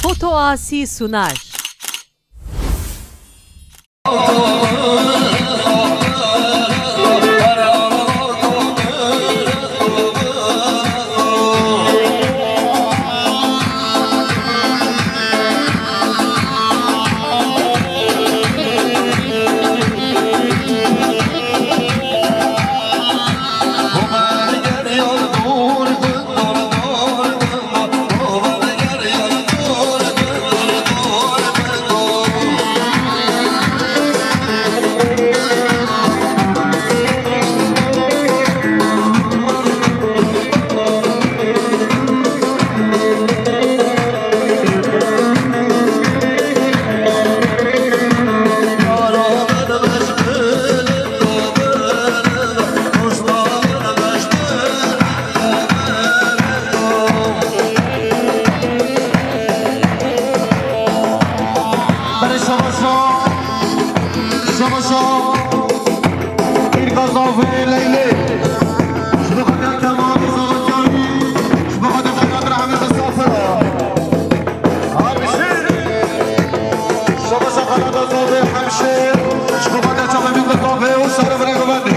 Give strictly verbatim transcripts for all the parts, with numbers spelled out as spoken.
Foto Asi sunar. Berê şabaşa, şabaşa, Pîrka Zavê Leylê. Ji bo xatir Kemal Zavakyanî, ji bo xatir Xelat Rehmî Misafir. Hemşîr. Şabaşa Xelat Zavê Hemşîr, ji bo xatir çavê Pîrka Zavê û şerê Rêgovendê.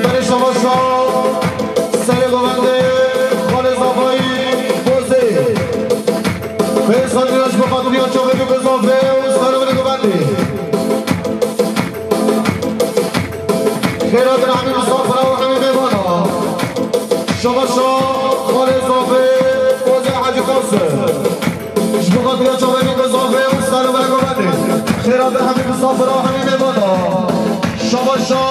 Berê şabaşa serê govendê xalê zavayî Bozê. Xêr sandîna ji bo xatiriya çavê Pîrka Zavê û serê govendê. Xêr hatin hemî misafira û hemî mêvana. Şabaşa xalê zavê Bozê Hecî Qasim. Ji bo xatiriya çavê Pîrka Zavê û serê govendê. Xêr hatin hemî misafira û hemî mêvana. Şabaşa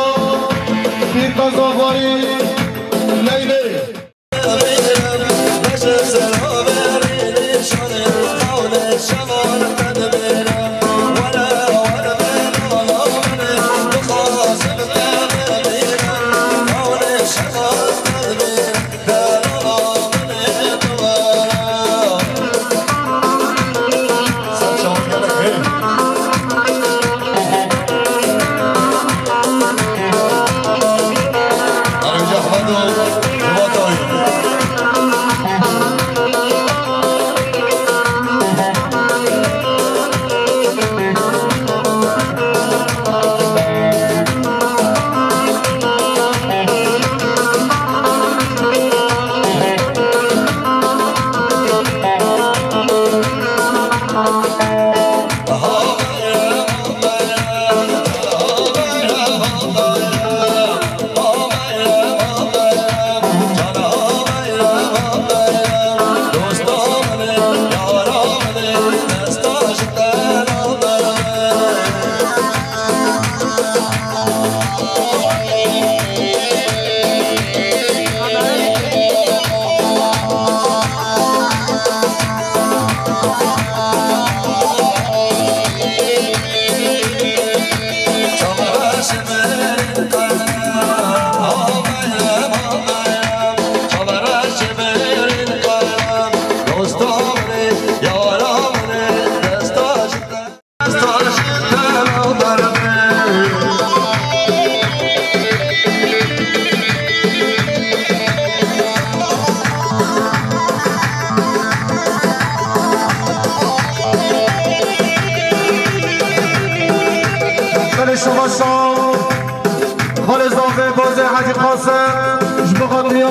Xalê zafê Bozê Hecî Qasim ji bo xatirî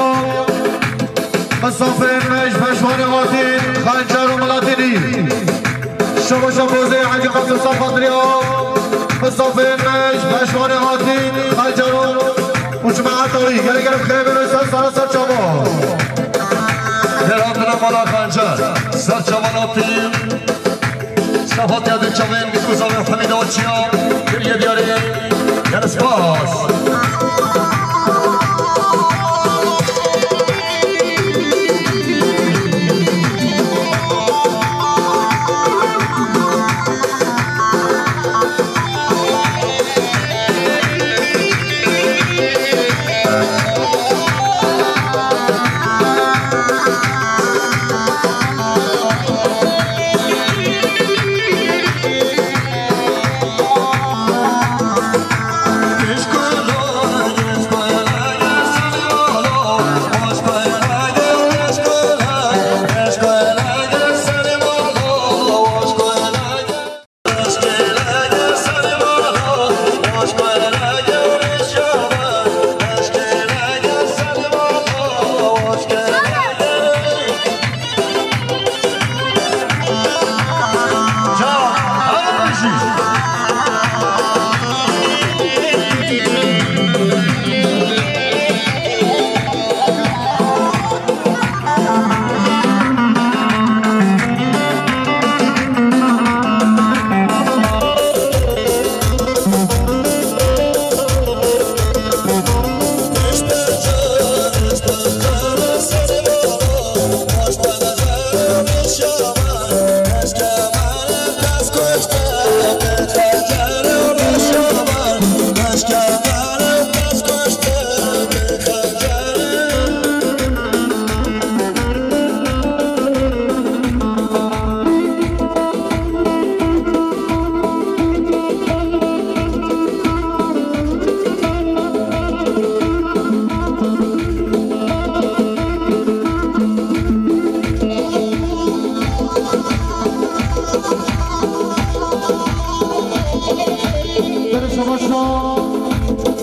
misafirên me ji Piştvanê hatî, Xencer û Milatînî. Şebaşa Bozê Hecî Qasim saf xatirî misafirên me ji Piştvanê hatî, Xencer û, û cemaeta wî. Gelek gelek xêr bêne ser sara ser çava. Xêr hatina mala Xencer. Ser çava hatî. Şafatiya di çavên Mîrkuzavê Hemîda Çiya kiriye diyarê. Gelek spas.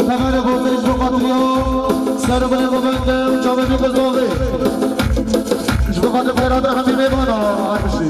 Temelê Bozê ji bo xatiriya ser û binê xwe bende û çavê bî qizavê. Ji bo xatir xêrata hemî mêvana armişî.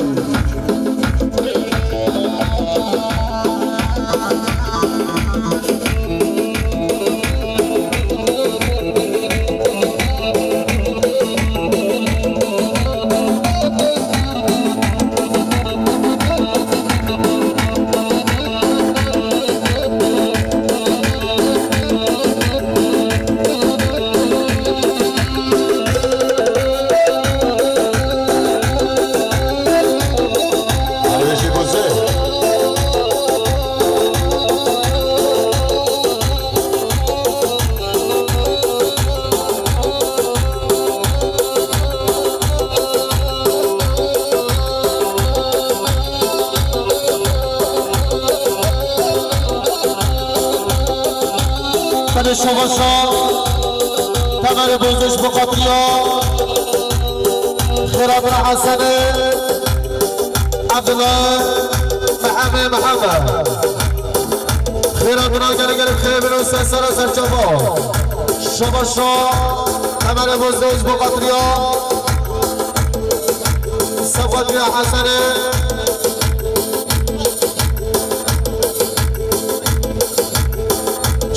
Tenê şevaşa Temelê Bozê ji bo xatiriya xêratina Hesenê, Evdila, Mehemê, Mehemê. Xêratina gelek gelek xêr bêne ser sera ser çava. Şevaşa Temelê Bozê ji bo xatiriya Sefatiya Hesenê.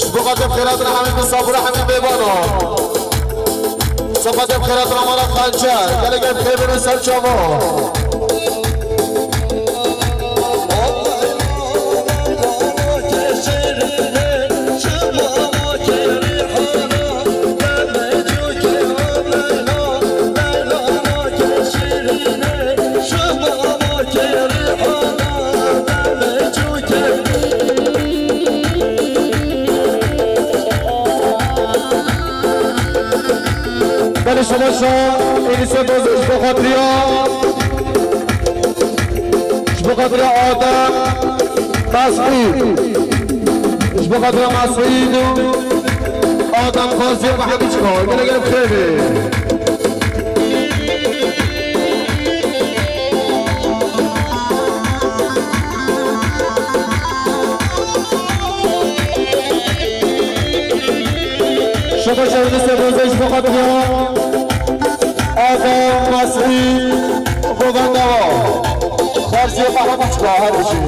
Ji bo xatir xêratina hemî misafira hemî mêvana. Ji bo xatir xêratina mala Xencer. Gelek gelek xêr bêne ser çava. Belê şevaşa Êlîsê Bozê ji bo xatiriya, ji bo xatiriya Adem Mesûd. Ji bo xatiriya Mesûd û Adem Qazî Mehemîd çika. Gelek gelek xêr be. Başarılı Sebozej Bokatya, Aka Masri, Govendava, Terziye Mahmutçuka, her bir şey.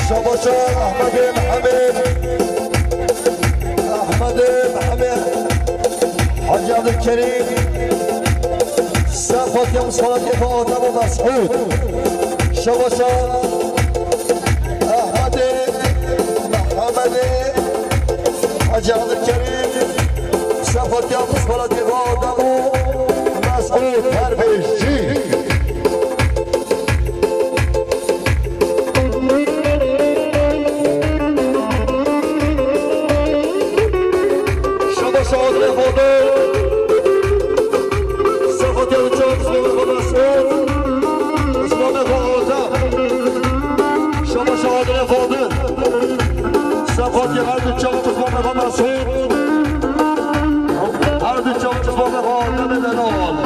Şabaşa Ahmedê Mihemed, Ahmedê Mihemed, Hacı Abdülkerim, Sefatiya Musalat Efe Adem û Mesûd. Şabaşa Ahmedê Mihemed, Hacı Abdülkerim, Sefatiya Musalat Efe Adem û Mesûd Herbêjî. Şabaş Adile Fadil. Sefatiya Uçak, Osman Baba Suud. Osman Baba Azam. Şabaş Adile Fadil. Sefatiya her du çavuş Osman Baba Suud. Her du çavuş Osman Baba Azam.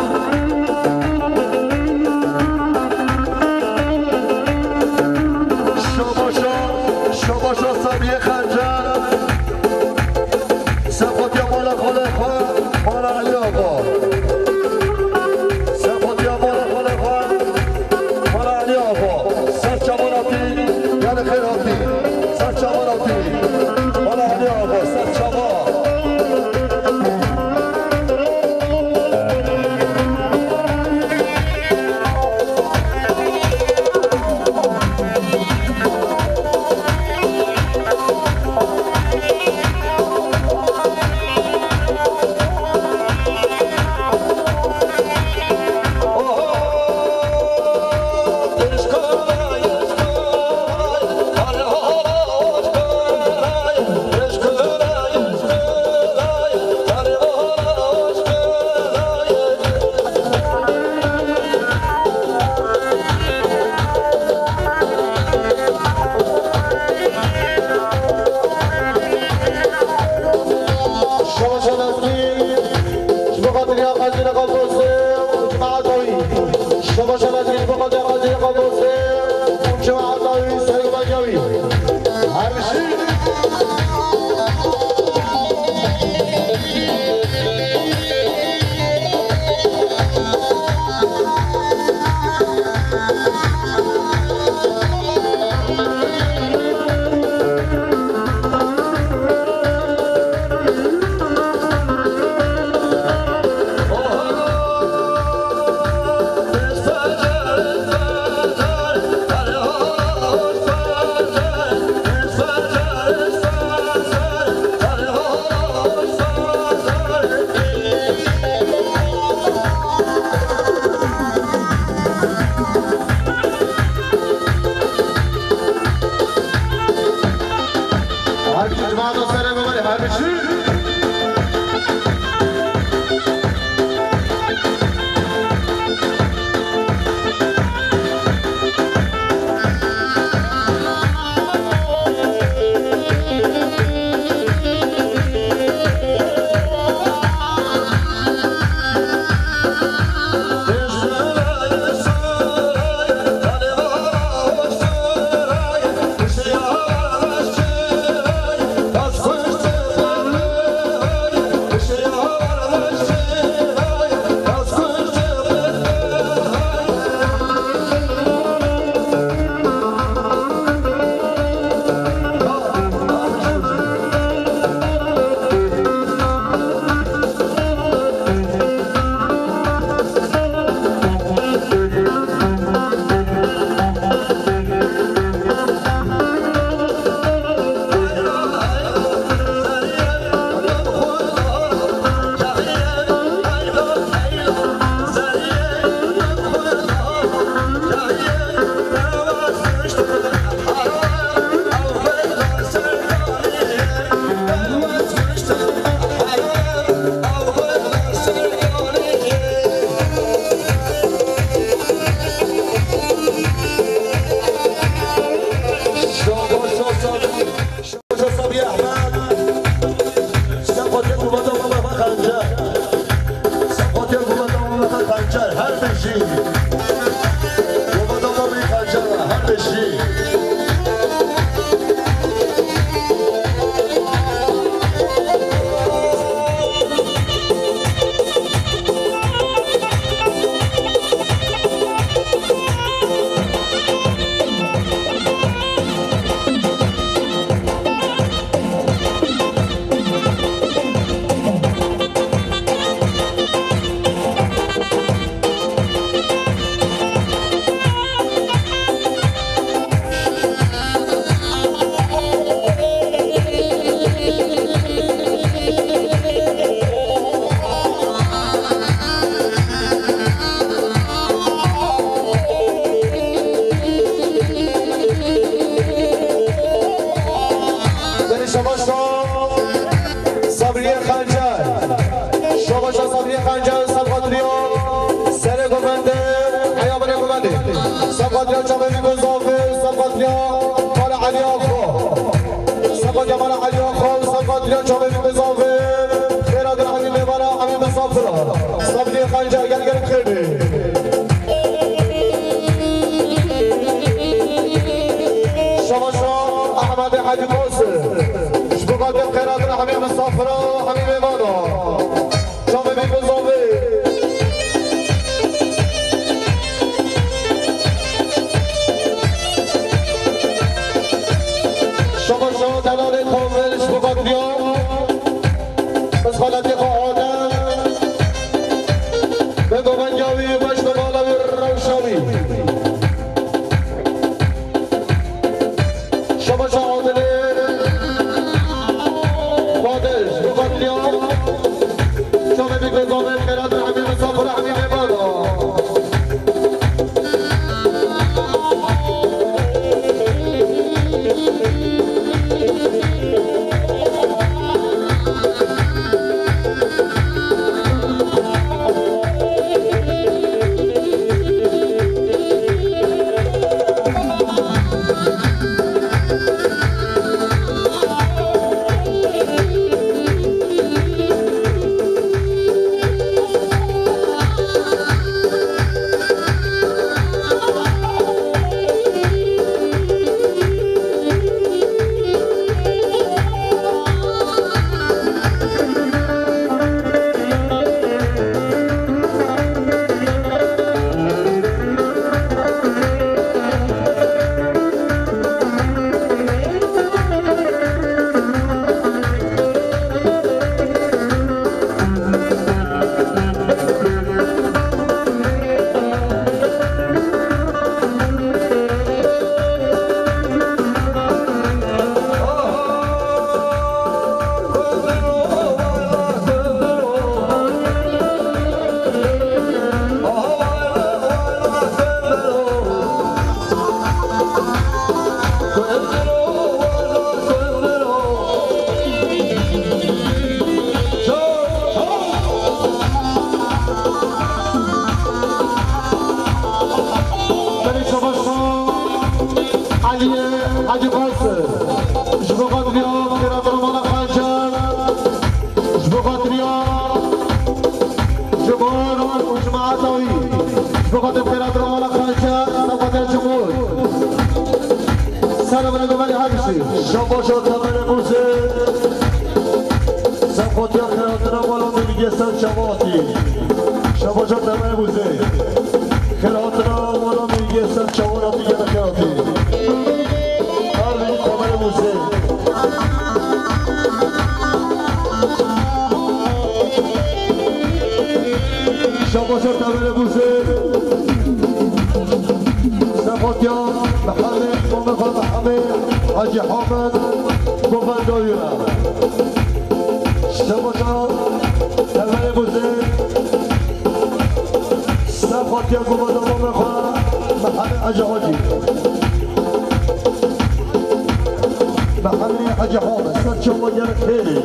Şabaşa, şabaşa Sabiye Xencer. Sefatiya mala xalê xwe, mala Elî Axa. Sefatiya mala xalê xwe, mala Elî Axa. Ser çavan hatî, gelê xêr hatî. Ser çavan hatî. Mala Elî Axa, ser çavan. Mano, serê Gomerê, her bijî. Her bijî. Goba dama wî xencer e, her bijî. Berî şebaşa Sabriyê Xencer. Şebaşa Sabriyê Xencer, ser xatiriya serê govendê, heya binê govendê. Ser xatiriya çavê min ku zafê, ser xatiriya Mala Elî Axo. Ser xatiriya Mala Elî Axo, ser xatiriya çavê min ku zafê. Xêra dir hemî mêvana, hemî misafira. Sabriyê Xencer, gel gel xêr bê. Şebaşa Ehmedê Hecî Qasî. Ji bo xatir xêratina hemî misafira, hemî mêvana. Çavê bî bizavê. Şebaşa delalê Komil ji bo xatiriya. Bi xeletê xwe hate. Bi govendîya wî, beş bi mala wî, rewşa wî. Şebaşa Adilê Badej, bi xatiriya. Çavê bî ku zafê, xêratina hemî misafira, hemî mêvana. Şabaşa Temenê Bûzê. Sefatiya xêratina mala Mîrgê ser çavatî. Şabaşa Temenê Bûzê. Xêratina mala Mîrgê ser çavatî gene xêratî. Her bî Temenê Bûzê. Şabaşa Temenê Bûzê. Sefatiya Mihemed, Mihemed, Mihemed Hacî Hamed, Govendawî re. Şabaşa Temenê Bûzê. Sefatiya Govendawî re. Mihemed Hacî Hacî. Mihemed Hacî Hamed, ser çawa gere xêrê.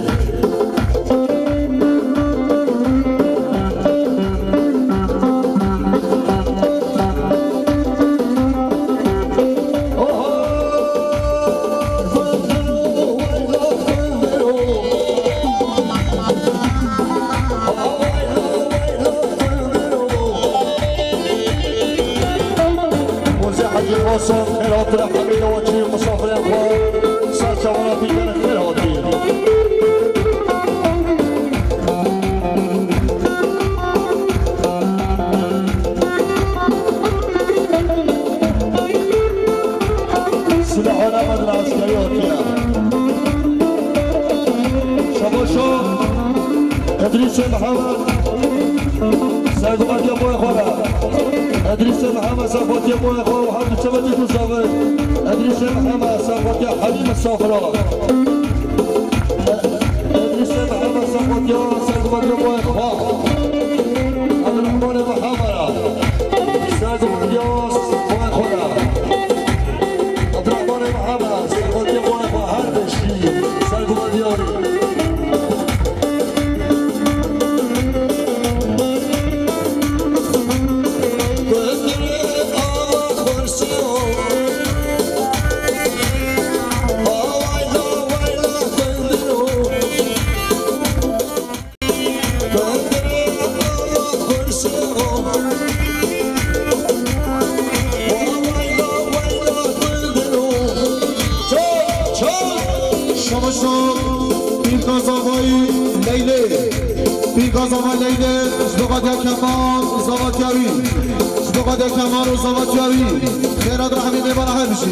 Muzê Hecî Qasim, xêr hatine hemî lawacî misafirên xwe, ser çavan hatî gere xêr hatî. Silahana me din eskerî hatiye. Şabaşo Edrîsê Mihemed, sergumantiya boyê xwe re. Edrîsê Mihemed, sergumantiya boyê xwe û her du çemetî ku zavê. Edrîsê Mihemed, sergumantiya Hebî Misafira. Edrîsê Mihemed, sergumantiya sergumantiya boyê xwe. Abdurrahmanê Mihemed, sergumantiya boyê xwe re. Abdurrahmanê Mihemed, sergumantiya boyê xwe her beşî, sergumantiya. Şabaş Pîrka Zavayî Leylê. Pîrka Zava Leylê, ji bo qadiya Kemal Zavatiyawî. Ji bo qadiya Kemal Zavatiyawî. Xêrat rehmî mêvana her bijî.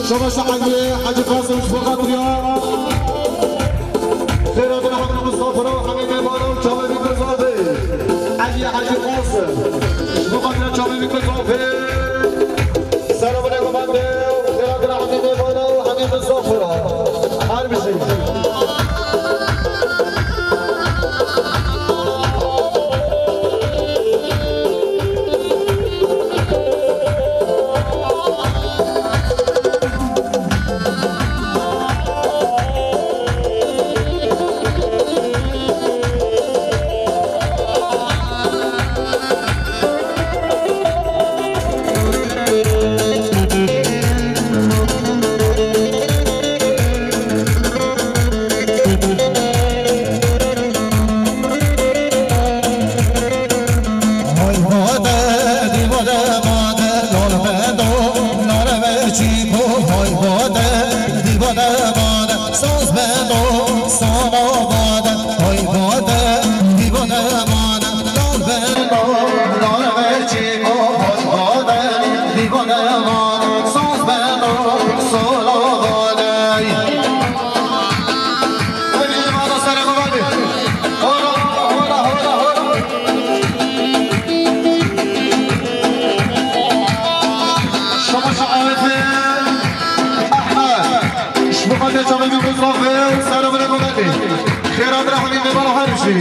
Şabaş Elî Hecî Qasim ji bo xatiriya. Xêrat rehmî misafira hemî mêvana û çavê bî ku zavê. Elî Hecî Qasim. Ji bo xatira çavê bî ku zavê. Serabine gumande, xêrat rehmî mêvana û hemî misafira. Her bijî. Hay bade, dî bade, bade, lal bendo, lal be çîko. Hay bade, dî bade, bade, saz bendo, saz bade. Hay bade, dî bade, bade, lal bendo, lal be çîko. Hay bade, dî bade, bade, saz bendo, solo bade. Şabaş Ahmet Ehmed. Ji bo xatirê çavê min ku zavê, sero min ku belê. Xêrat rehmî mêvana her bijî.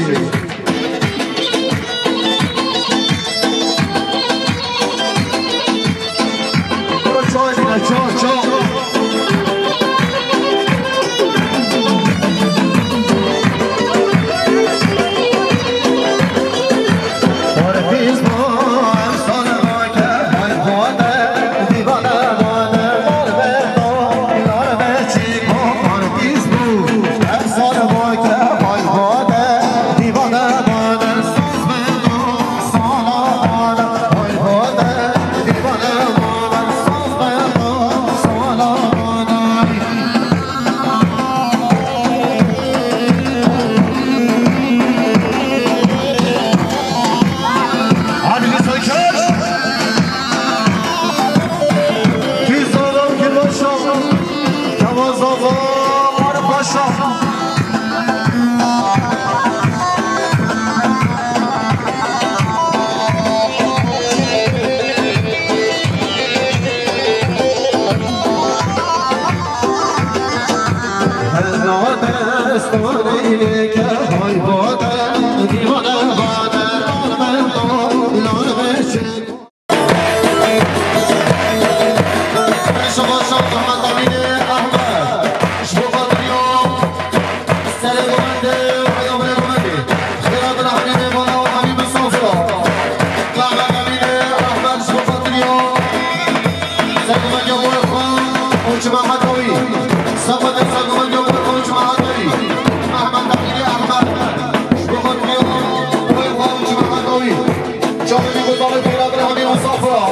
Çavê wî ku zarê pêra bin Hemî Misafir e.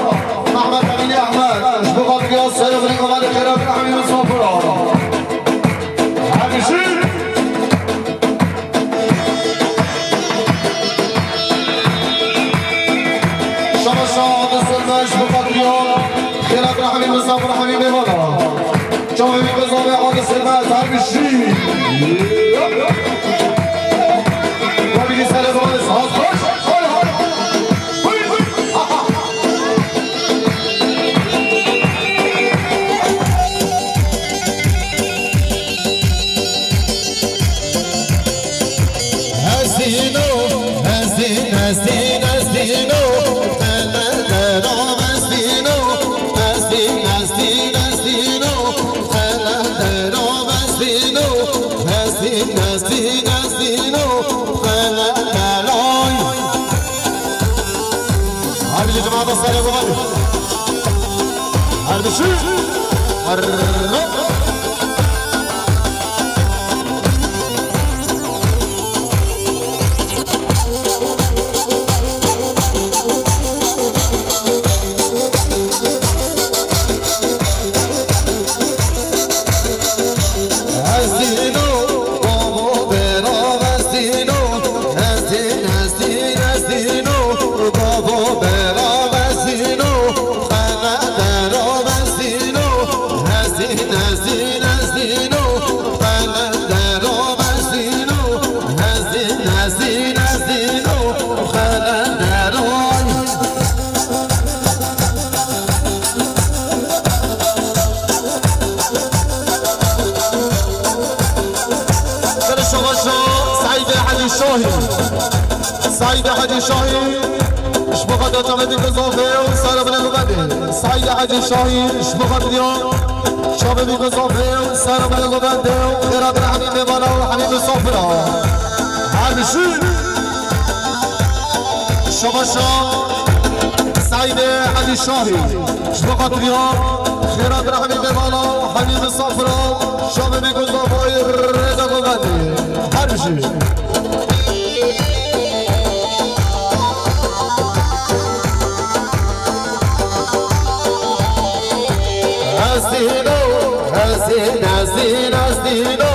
Mehmet Emînê Ehmed, ji bo xatir ya serê binê Gomanê pêra bin Hemî Misafir e. Hemî jî. Şabaş Adil Sönmez, ji bo xatir ya xêra bin Hemî Misafir, Hemî Mêvan e. Çavê wî ku zarê Adil Sönmez, hemî jî. Hadi cemaat, serê bû. Hadi şu. Hadi. Saîdê Hecî Şahî. Saîdê Hecî Şahî. Ji bo xatir çavê wî ku zarê pêra bin Hemî Misafir e. Saîdê Hecî Şahî. Ji bo xatir ya çavê wî ku zarê pêra bin Hemî Misafir e. Hemî jî. Şabaş Saîdê Hecî Şahî. Ji bo xatir ya xêra rehmî Mêvana Hemî Misafira. Şavê wî ku zarê rêza govendê. Her bijî. Ezîno, ezîn, ezîn, ezîno,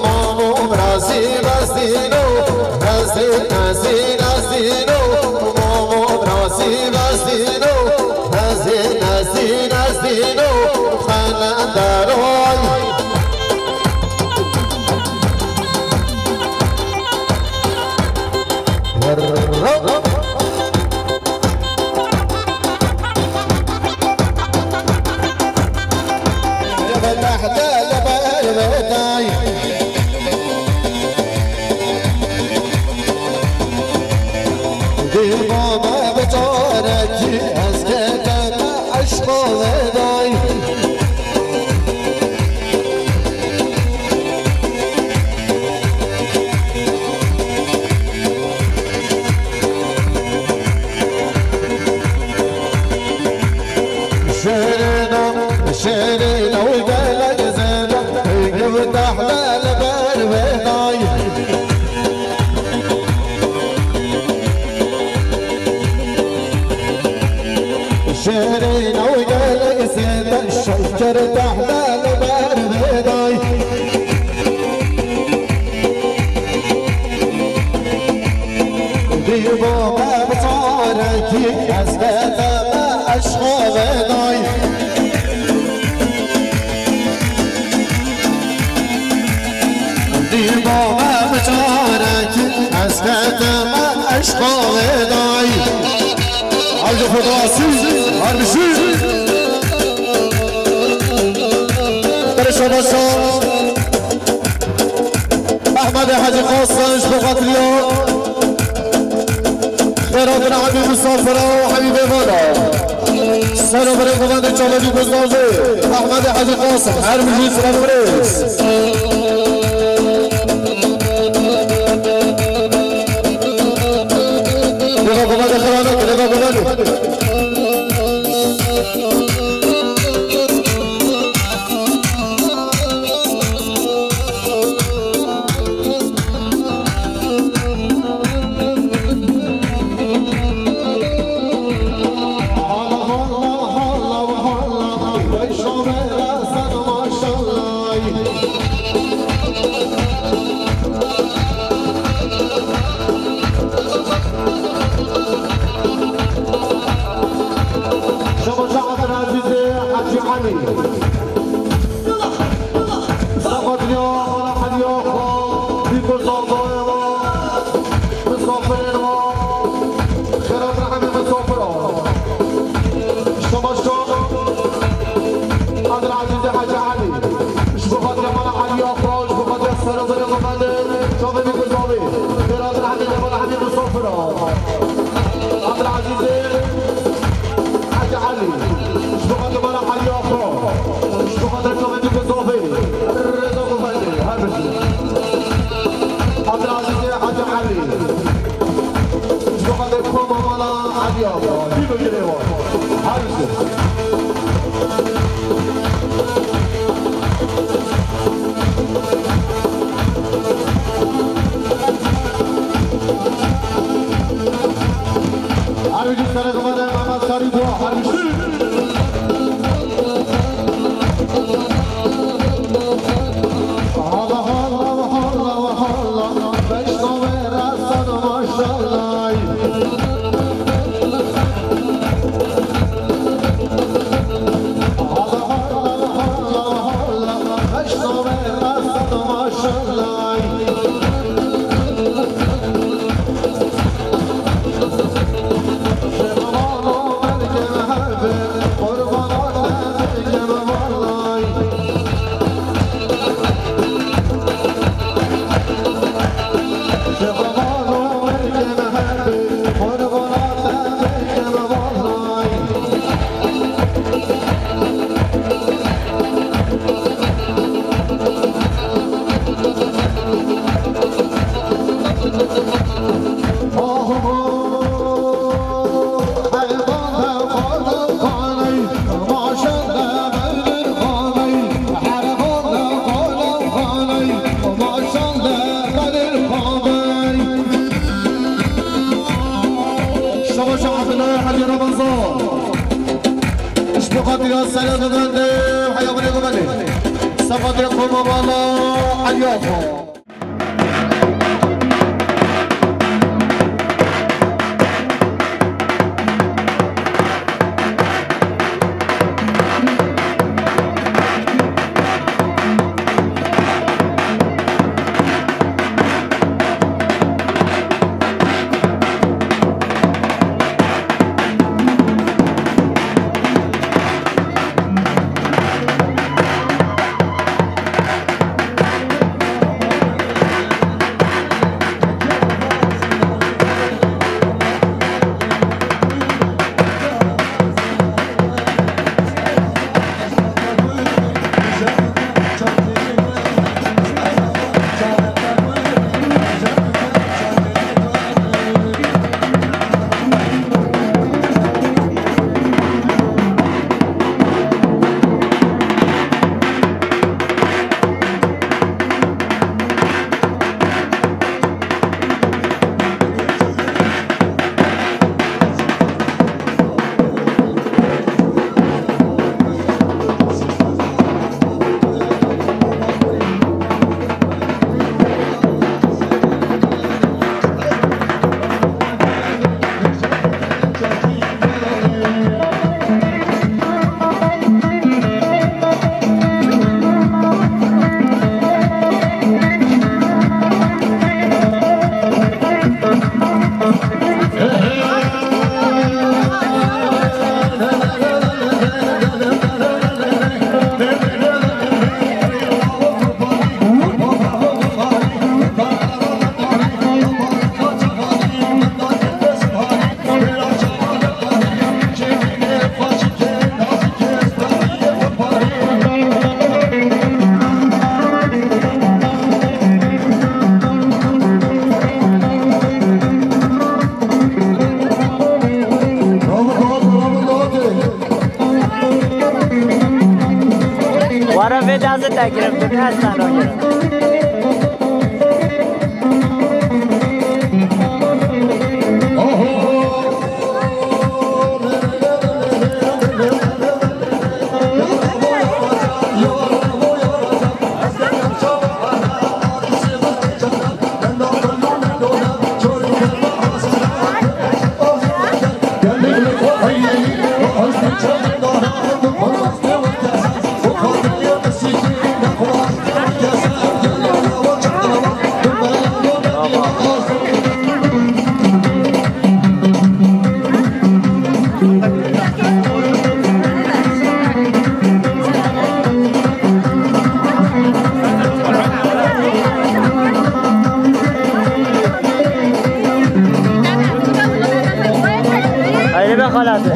mamo birazî, ezîno, ezîn, ezîn, ezîno, mamo birazî, ezîno, ezîn, ezîn, ezîno, qelenderoy. Şêrîno, şêrîno gelek zêde, gifta helal ber vê dayî. Şêrîno gelek zêde, şeker tehlal ber vê dayî. Dîbo me bi carekî ez ketime eşqa vê dayî. Dîbo me bi carekî ez ketime eşqa vê dayî. Haydi Xwedasî, her bijî. Bere şabaşa. Hecî Qasim ji bo xatiriya xêratina hemî misafira û hemî mêvana. Ser û birê govendê çavê Dîk û Zavê, Ehmedê Hecî Qasim, her bijî silav û rêz. Lêva govendê xêranek, lêva govendê. Şema Şaxir Ezîzê Hecî Elî. Seqetiya xwe, hediya xwe, dîk û zavayê we, misafirên we, xêratina hemî misafira. Şemaşka Abdulazîzê Hecî Elî. Ji bo xatirê mala Elîya xwe, ji bo xatirê seroverê govendê, çavê dîk û zavê, xêratina hemî mêvana hemî misafira. Abdulazîzê Hecî Elî, ji bo xatir mala Elîya xwe, ji bo xatir çavê dîk û zavê, rêza govendê, her bijî. Abdulazîzê Hecî Elî, ji bo xatir koma mala Elîya xwe, dîn û girê wan, her bijî. Her bijî serê xwe de Mehmet Sarî bû, her bijî. Allah, Allah, Allah, Allah, Allah, beş navê resan maşallah. Şaba Şah Abdullah Hacı Ramazan. Ji bo xatira serê govendê û heya binê govendê. Ser xatira koma mala Eliya xwe. Para vê dazê te girim, tu ne ez te nagirim. Hayri be xalate.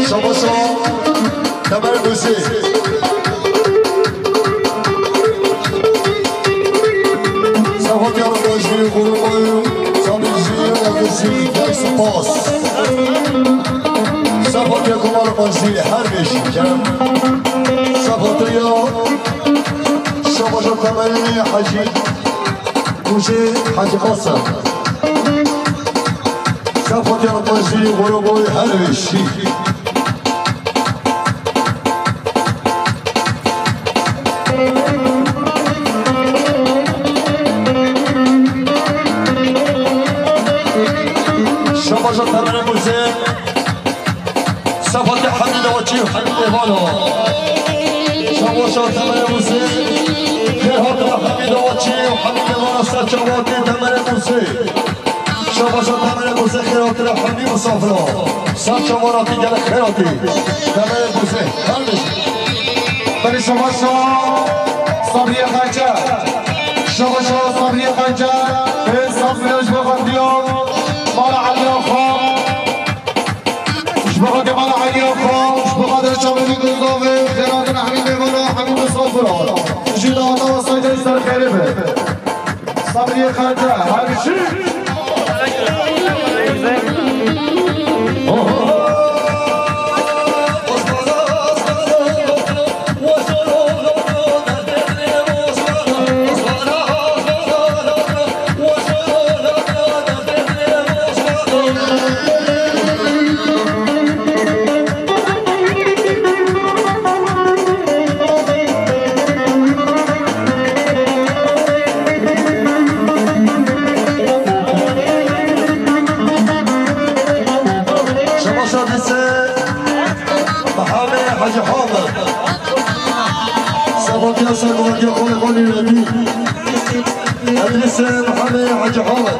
Şabaşa Kemer Guzî. Sefotya Rojî Gurubay, Samî Jî, Guzî, Spas. Sefotya Kumar Guzî, her beşî, kerem. Sefotya Şabaşa Kemerî Hecî. Kûşê Hecî Qasem. Sefotya Qazî, Gorogoy, her wê şî. Şabaja Temere Muze. Sefotya Hemî Laçî, Hemî Êvano. Temelê Musê, xêr hatine Hemîd Avaçî û Hemîd Evana ser çavatê Temelê Musê. Şabaşa Temelê Musê, xêr hatine hemî misafira. Ser çavatê gelek xêr hatî. Temelê Musê, her bêjin. Belê şabaşa Sabriye Xence. Şabaşa Sabriye Xence. Ê Sabriye ji bo xatiya mala Eliya xwe. Ji bo xatirê mala Eliya xwe, ji bo xatirê çavê wî Gozavê, xêr hatine Hemî Mêvana, Hemî Misafira. Jî daweta we saydê ser xêrê be. Sabriyê Xence, her çi. Şabaşa dise Mehemê Hecî Hamid. Sebakiya ser Mehemê Xolê Xolê Redî. Edrîsê Mehemê Hecî Hamid.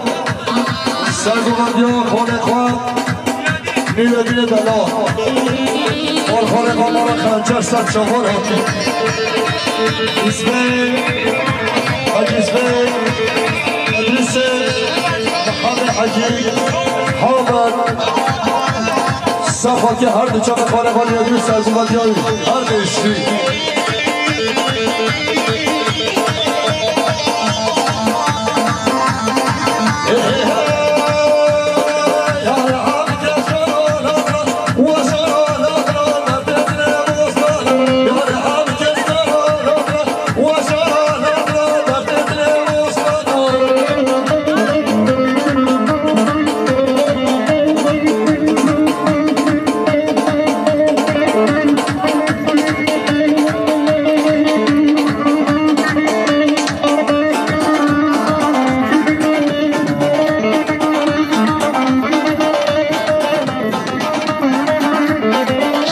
Serguvandiya xalê xwe Nîredînê delal. Xal xalê xwe mala Xencer ser çavan hatî. Îsmaîl, Hecî Îsmaîl, Edrîsê, Mehemê Hecî, Hamed. Safakî her du çavê xalê xwe Nîredînê serguvandiya wî. Her bêşî.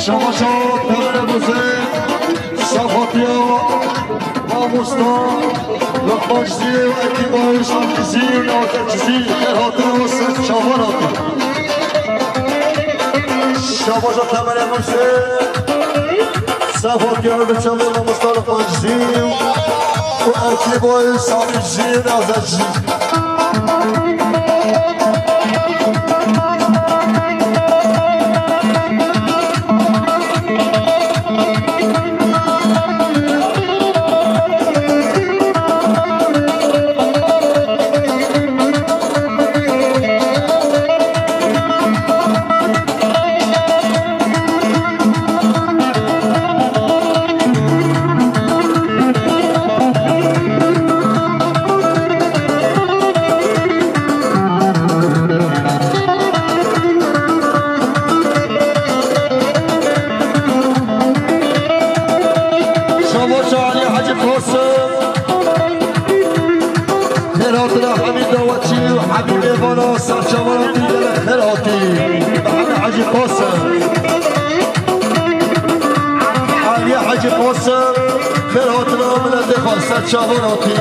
Şabaşa Temelê Musê, Safatiya, Mamosta, Lokmancî, Ekîbayî, Şamkîzî, Natekîzî, xêr hatine we ser çavan hatî. Şabaşa Temelê Musê, Safatiya, Çavê Mamosta Lokmancî û Ekîbayî, Şamkîzî, Natekîzî. Şabaşa Elî Hecî Qasim. Xêr hatine Hemîd Dawaçî û Hemîd Mêvana, ser çavan hatî, gelek xêr hatî. Hemîd Hecî Qasim. Elî Hecî Qasim. Xêr hatine miletê xwe, ser çavan hatî.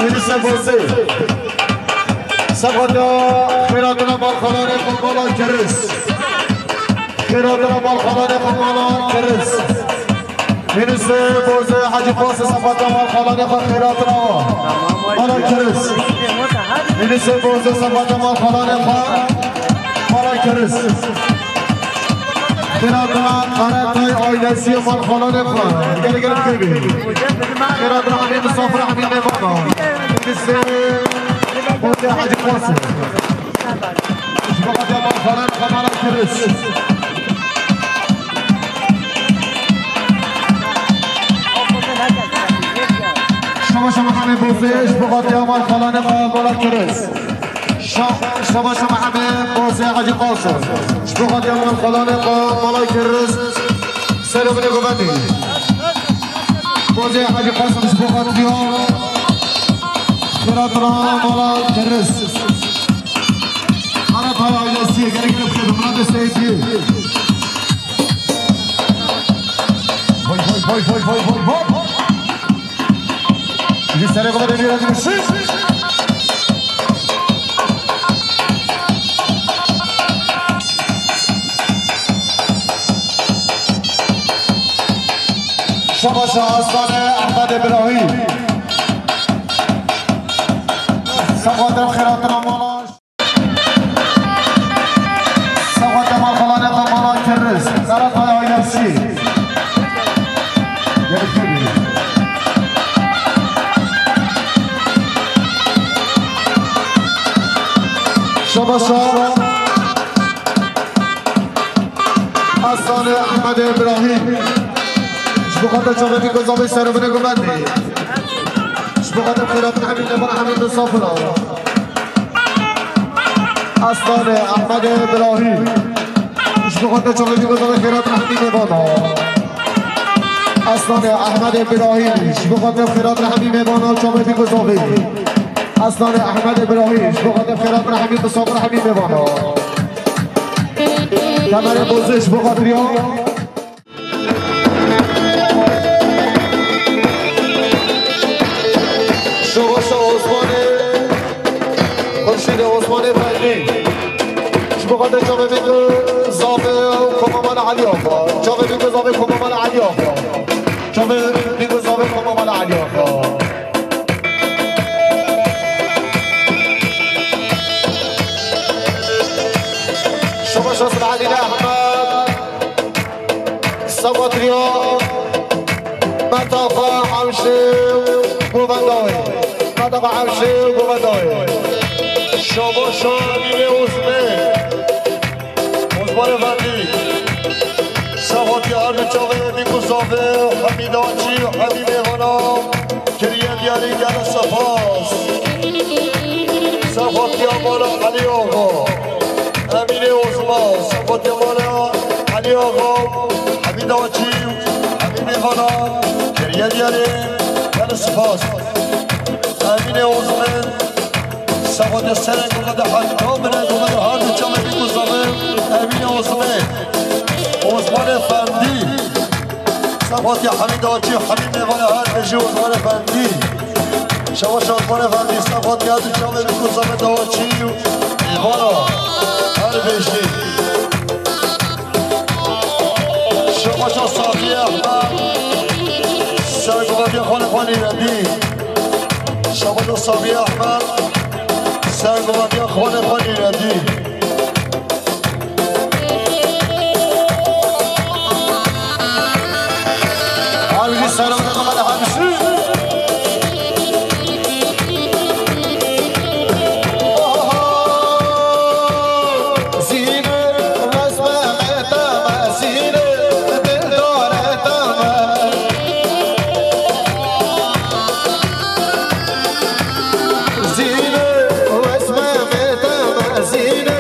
Yunus Bozê. Sebata xêratina malxalanê xwe mala Kiriz. Xêratina malxalanê xwe mala Kiriz. Yunus Bozê Hacî Qasî sebata malxalanê xwe xêratina wa. Mala Kiriz. Yunus Bozê sebata malxalanê xwe mala Kiriz. Xêratina Karatay ailesî malxalanê xwe. Gelek gelek bibî. Xêratina Hemî misafir Hemî mêvana. Yunus Bozê Hacî Qasî. Ji bo xatir malxalanê xwe mala Kiriz. Şaba şaba Hemî Bozê, ji bo xatir malxalanê xwe mala Kiriz. Şa-, şaba şaba Hemî Bozê Hacî Qasim. Ji bo xatir malxalanê xwe mala Kiriz. Ser û binê govendê. Bozê Hacî Qasim ji bo xatir ya. Xêratina mala Kiriz. Karatay ailesî, gelek gelek bixêr, Murat Seyfî. Vay, vay, vay. Ji serê xwe re bîra dimîşin. Şabaşa Aslanê Ehmedê Birahî. Sexwate xêratina mala. Sexwate malxalanê xwe mala Kiriz. Karatay ailesî. Geliştirdi. Şabaşa Aslanê Ehmedê Birahîm. Ji bo xatir çavê Bîk û Zavê ser û binê gumendê. Ji bo xatir xêratina Hemî Lêvan Hemî Misafira. Aslanê Ehmedê Birahîm. Ji bo xatir çavê Bîk û Zavê xêratina Hemî Lêvana. Aslanê Ehmedê Birahîm. Ji bo xatir xêratina Hemî Lêvana çavê Bîk û Zavê. Aslanê Ehmedê Birahîm. Ji bo xatir xêratina Hemî Misafir Hemî Lêvana. Kemerê Bozê ji bo xatir ya. Şovaşa Osmanê, Xurşîdê Osmanê Fehmî. Ji bo xatir çavê Bîk û Zavê û Koma Mala Elî Axa. Çavê Bîk û Zavê Koma Mala Elî Axa. Çavê Bîk û Zavê Koma Mala Elî Axa. Şovaşa Selahaddîn Ehmed. Sabatriya Metaxa Hemşê Govendayê. Metaxa Hemşê Govendayê. Şabaşa Nînê Ozmê. Ozman Efendî. Sabatriya her du çavê Bîk û Zavê, Hemî Daçî, Hemî Mêvana. Kiriye diyarî gelek spas. Sefatiya mala Elî Axa. Emînê Osman. Sefatiya mala Elî Axa. Hemî Daçî. Hemî Mêvana. Kiriye diyarî gelek spas. Emînê Osman. Sefatiya serek û de heta bine û de her du çavê Bîk û Zavê. Emînê Osman. Osman Efendî. Sefatiya Hemî Daçî, Hemî Mêvana her bijî Osman Efendî. Şevaşa Osman Efendî, sefatiya du çavê Bîk û Zavê Daçî û Mêvana her bijî. Şevaşa Safiye Ehmed, sergovetiya xanê xwe Nîredî. Şevaşa Safiye Ehmed, sergovetiya xanê xwe Nîredî. Alkış sarıldı bana da hemşire. Zîne resme eteme, zîne dildar eteme. Zîne resme eteme, zîne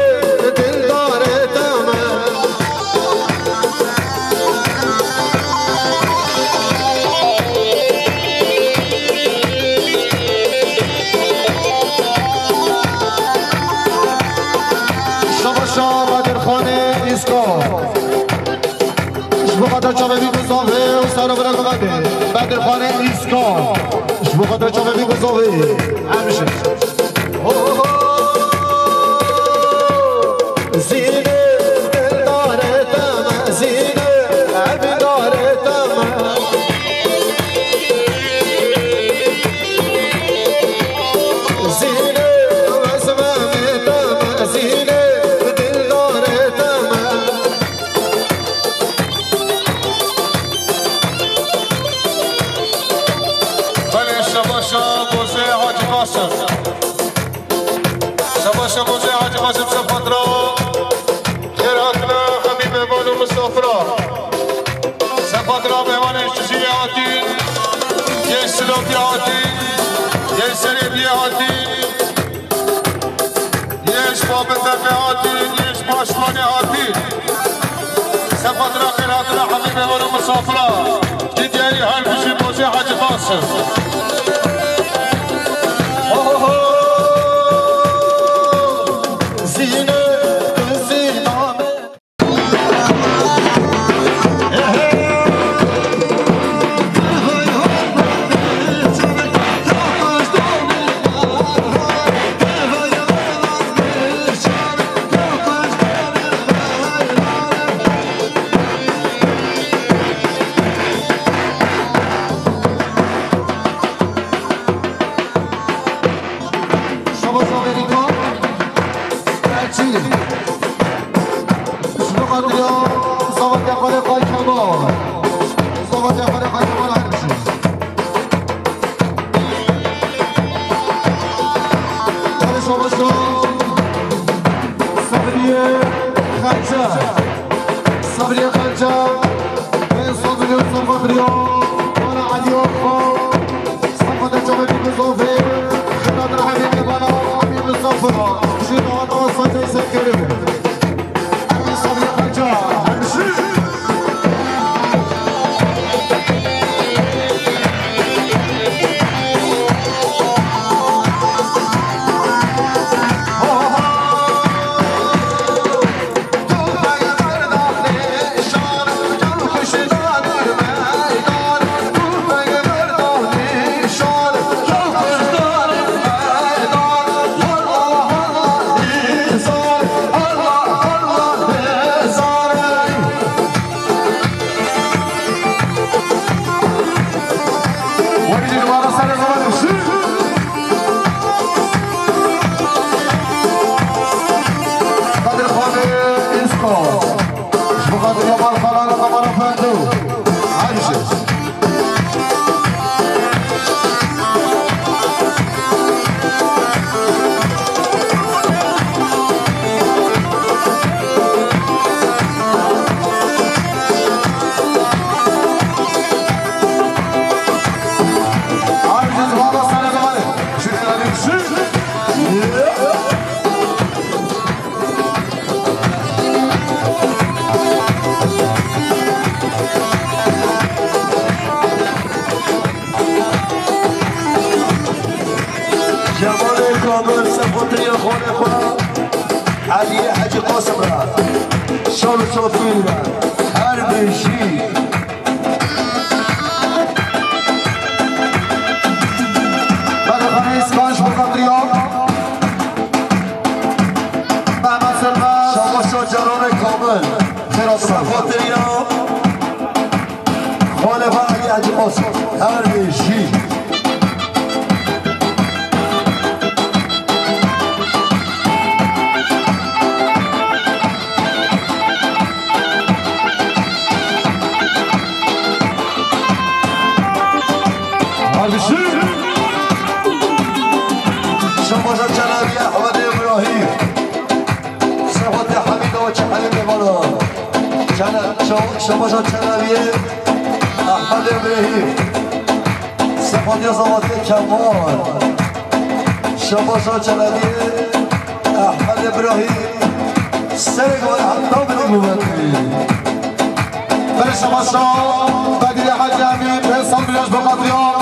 Ji bo xatir çavê wî bizavê û sero bira gavê Bedirxanê Îskan. Ji bo xatir çavê wî bizavê. Em jî. Zînê dildarê te me, zînê evdarê te me. Zînê wezmemê te me, zînê dildarê te me. Belê, şebaşa Bozê Hacî Qasim. Şebaşa Bozê Hacî Qasim, sefatra xêr hatine xemî mêvan û misafira. Sefatra mêvanê ji Cizîrê hatî, yên Silopî hatî, yên Serêbiyê hatî. Yên ji Babetepê hatî, yên ji Başmanê hatî. Sefatra xêr hatine hemî mêvan û misafira. Didiyayî her bijî Bozê Hacî Qasim. Ho, ho, ho. Zîne, zîne. Şebaş Amerîka, Belçî. Ji bo xatiriya Zavatya Xalê Xay Kemal. Zavatya Xalê Xay Kemal her bijî. Belê şebaşo. Sabriye Xelce. Sabriye Xelce. Pênc sed milyon serfa biriyo. Bana Elî Akfa. Sefata çavê bî bizovê. Xelat rahemê bana Emîn Misafir. Jî dawata sefê serkeri. Emîn Sabriye Xelce. Hemşire. Qadir Xanê Îsko. Ji bo xatir Yaman Xalan û Qamara Fendo. Hadi şey. Hadi şey, baba sana da var. Şu kadar bir şey. Cemalê Kamil, sefotiriya xanê xwe, Eliyê Hecî Qasim re, şal û şafîr be, her bijî. Belê xanê Îskan ji bo xatiriya Mehmet Selma. Şabaşa Celalê Kamil. Xêr hatine. Xatiriya Xalê Xalê Hecî Qasim. Her bijî. Hadi şu. Şabaşa Çelebi Ehmed Îbrahîm. Sefotê Hemîd û Çehemî Mêvana. Çele-, Şa-, Şabaşa Çelebi Ehmed Îbrahîm. Sefotê Zavatê Kemal. Şabaşa Çelebi Ehmed Îbrahîm. Serê gavê heta binê guvetî. Belê şebaşa Bedîlê Hecî Emîn, pênc sed milyon ji bo xatiriya